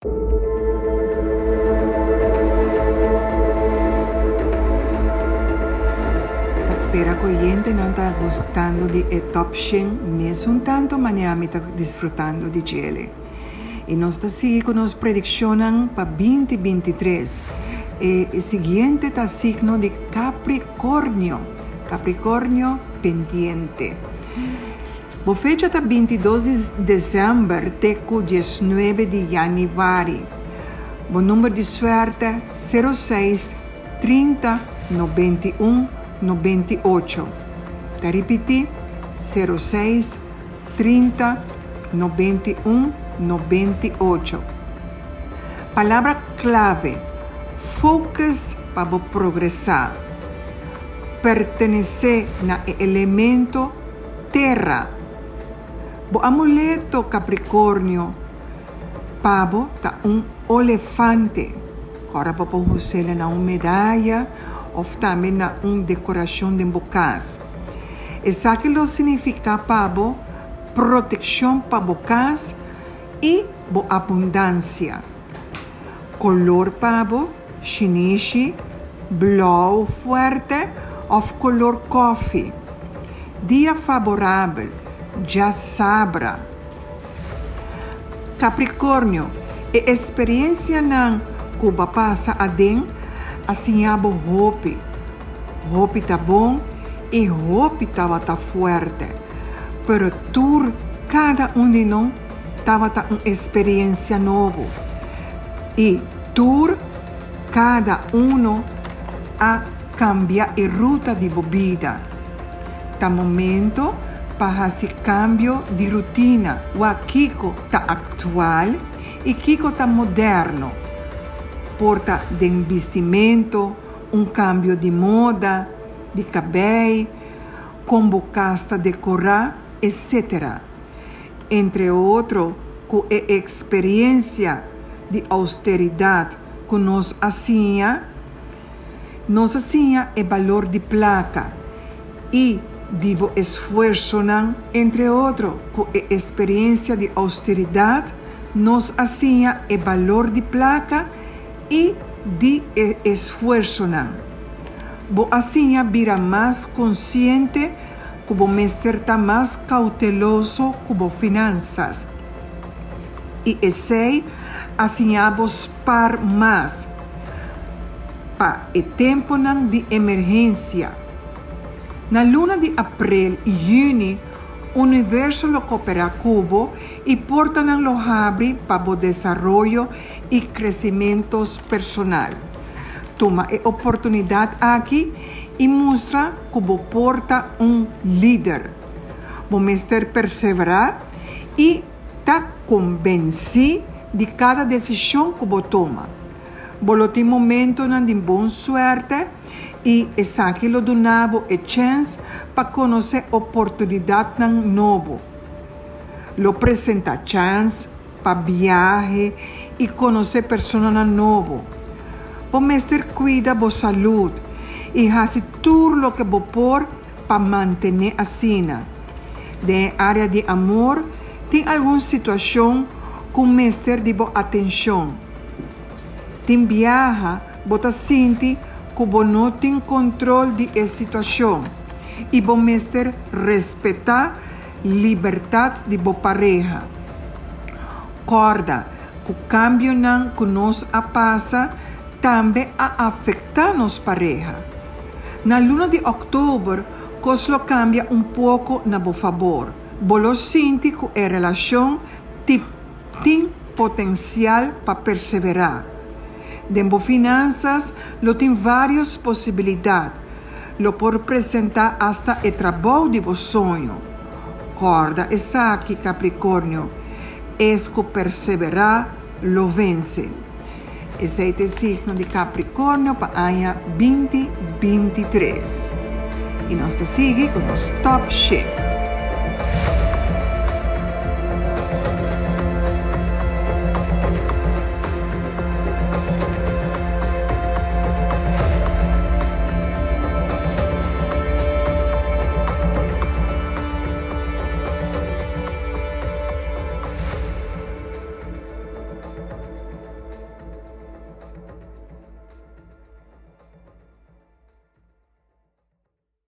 Ta spera cu oyentenan ta gustando di e Top shen mesun tanto manera mi ta disfrutando di djele. Y nos ta sigui cu nos prediccionnan pa binti 23. E siguiente ta signo di Capricornio. Capricornio pendiente. Bo fecha ta 22 di december te cu 19 di januari. Bo number di suerte 06 30 91 98. Ta ripiti 06 30 91 98. Palabra clave: focus pa bo progresa. Pertenece na e elemento tera. Bo amuleto, Capricornio, pa bo ta un olefante. Ora bo por us'e na un medaya of tambe na un decoracion den bo cas. Esaki lo significa pa bo proteccion pa bo cas y bo abundancia. Color pa bo, shinishi, blauw fuerte of color koffie. Dia favorabel, diasabra. Capricornio, e experiencianan cu bo a pasa aden a siña bo hopi. Hopi ta bon y hopi tabata fuerte. Pero tur cada un di nan tabata un experiencia nobo. Y tur cada uno a cambia e ruta di bo bida. Ta momento pa haci cambio di rutina. Wak kico ta actual y kico ta moderno. Por ta den bistimento, un cambio di moda, di cabey, con bo cas ta decora, etc. Entre otro, cu e experiencia di austeridad cu nos a siña, nos a siña e balor di placa y di bo esfuersonan. Entre otro, cu e experiencia di austeridad, nos a siña e balor di placa y di e esfuersonan. Bo a siña bira mas consciente cu bo mester ta mas cauteloso cu bo finanzas. Y esey a siña bo spaar mas pa e temponan di emergencia. Na luna di april y juni, universo lo coopera cu bo y portanan lo habri pa bo desaroyo y crecimento personal. Tuma e oportunidad aki y mustra cu bo por ta un lider. Bo mester persevera y ta convenci di cada decision cu bo tuma. Bo lo tin momentonan di bon suerte y esaki lo duna bo e chance pa conoce oportunidadnan nobo. Lo presenta chance pa viahe y conoce personanan nobo. Bo mester cuida bo salud y haci tur loke bo por pa mantene asina. Den area di amor, tin algun situacion cu mester di bo atencion. Tin biaha, bo ta sinti cu bo no tin control di e situacion y bo mester respeta libertad di bo pareha. Corda cu cambionan cu nos a pasa tambe a afecta nos pareha. Na luna di october, cos lo cambia un poco na bo fabor. Bo lo sinti cu e relacion tin potencial pa persevera. Den bo finanzas lo tin varios posibilidad. Lo por presenta hasta e trabou di bo soño. Corda esaki, Capricornio, es cu persevera lo vence. Esey ta e signo di Capricornio pa aña 2023. Y nos ta sigui cu nos top 7.